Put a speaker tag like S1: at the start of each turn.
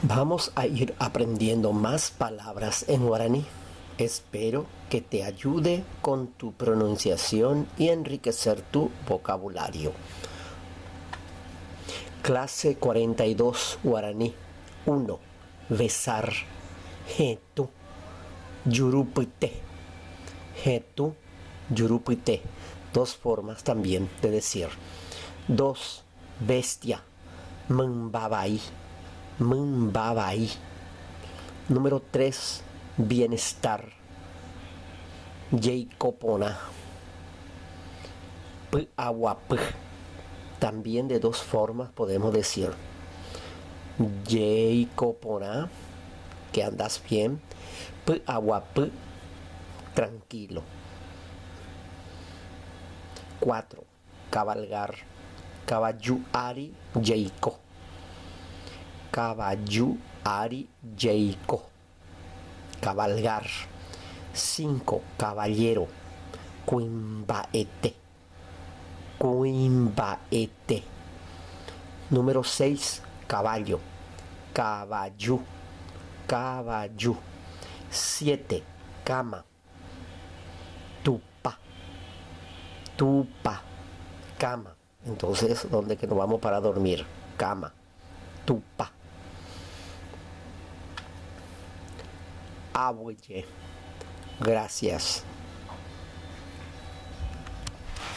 S1: Vamos a ir aprendiendo más palabras en guaraní. Espero que te ayude con tu pronunciación y enriquecer tu vocabulario. Clase 42 Guaraní 1. Besar. Hetũ. Jurupyte. Hetũ. Jurupyte. Dos formas también de decir. 2. Bestia. Mymba vai. Mymba vai. Número 3. Bienestar. Jeiko porã. Py'aguapy. También de dos formas podemos decir. Jeiko porã, que andas bien. Py'aguapy, tranquilo. 4. Cabalgar. Kavaju ári jeiko. Kavaju ári jeiko. Cabalgar. 5. Caballero. Kuimba'ete. Kuimba'ete. Número 6. Caballo. Kavaju. Kavaju. 7. Cama. Tupa. Tupa. Cama. Entonces, ¿dónde que nos vamos para dormir? Cama. Tupa. Aguyje. Gracias.